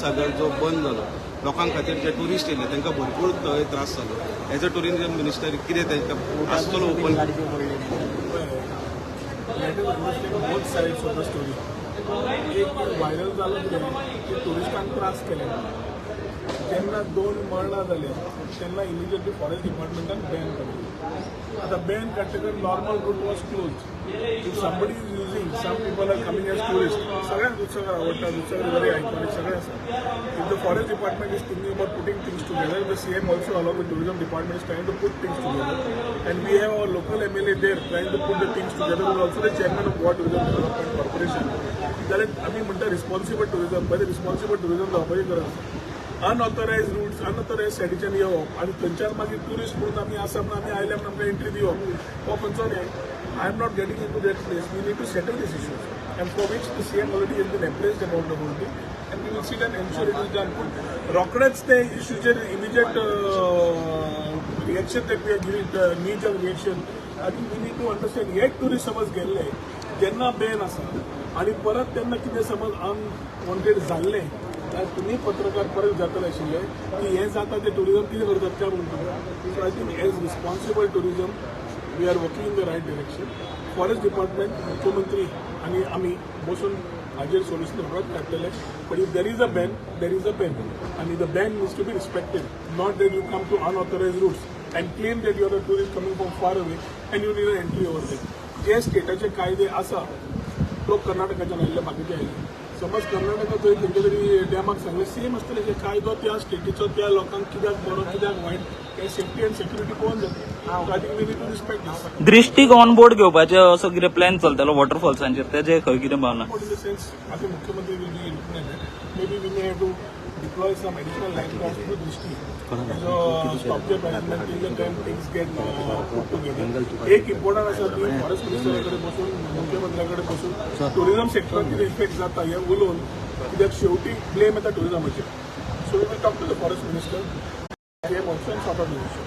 सागर जो बंद जालो लोकां खातीर, जे ट्युरिस्ट येयले तांकां भरपूर थंय त्रास जालो. एज अ टुरिजम मिनिस्टर कितें तांकां आसतलो open? Let us understand both sides of the story. एक व्हायरल जालो कितें की ट्युरिस्टांक त्रास केले. जेन्ना दोन मरणां जालीं तेन्ना इमिजिएटली फॉरेस्ट डिपार्टमेंटान बॅन काडलें. आतां Ben काडटकच normal route was close. If somebody is using, some people are coming as tourist. सगळ्यांक दुधसागर आवडटा, दुधसागर व्हेरी आयकॉनिक, सगळें आसा. If the forest department is thinking about putting things together, the CM also along with tourism department is trying to put things together. And we have our local MLA there trying to put the things together, who is also the chairman of Goa Tourism Development Corporation. जाल्यार आमी म्हणटा responsible tourism, पळय, responsible tourism जावपाची गरज आसा. अनऑथरायज roots, अनऑथरायज सायडीच्यान येवप आनी थंयच्यान मागीर ट्युरिस्ट म्हणून आमी आसा म्हणून, आमी आयले म्हणून आमकां एंट्री दिवप, हो खंयचो न्याय? I am not getting into that place. We need to settle this issues and for which the CM already has been apprised about the whole thing and we will sit and ensure it is done. पूण रोखडेच ते इश्यूचेर immediate reaction that we are giving, knee jerk reaction, I think we need to understand. हे tourist समज गेल्ले जेन्ना Ben आसा आनी परत तेन्ना कितें समज अनवॉन्टेड जाल्लें जाल्यार तुमी पत्रकार परत जातले आशिल्ले की हें जाता ते टुरिझम कितें करतात काय म्हणून. So I think as responsible tourism we are working in the right direction. Forest department, मुख्यमंत्री आनी आमी बसून हाजेर सोल्युशन रोखडेच काडटले. But if there is a ban, there is a ban आनी the ban needs to be respected, not that you come to unauthorized routes and claim that you are a tourist coming from far away and you need an entry over there. जे स्टेटाचे कायदे आसा, लोक कर्नाटकाच्यान आयिल्ले, बाकीचे आयिल्ले, समज कर्नाटका थंय खंयच्या तरी डॅमाक सांगलें, सेम आसतलें. जे कायदो त्या स्टेटीचो त्या लोकांक कित्याक बरो, कित्याक वायट, हे सेफ्टी अँड सेक्युरिटी पळोवन जाता. I think we need to respect this. दृश्टीक ऑन बोर्ड घेवपाचे असो कितें प्लॅन चलतालो वॉटरफॉल्सांचेर, तेजे खंय कितें भावना? In the sense, I think मुख्यमंत्री will be looking at it. Maybe we may have to deploy some additional lifeguards to Drishti as a stopgap arrangement till the time things get put together. एक important आसा की forest मिनिस्टरा कडेन बसून, मुख्यमंत्र्या कडेन बसून tourism सेक्टराक कितें effect जाता हें उलोवन, कित्याक शेवटी ब्लेम येता टुरिझमाचेर. So we will talk to the forest minister, CM also and sort out the issue.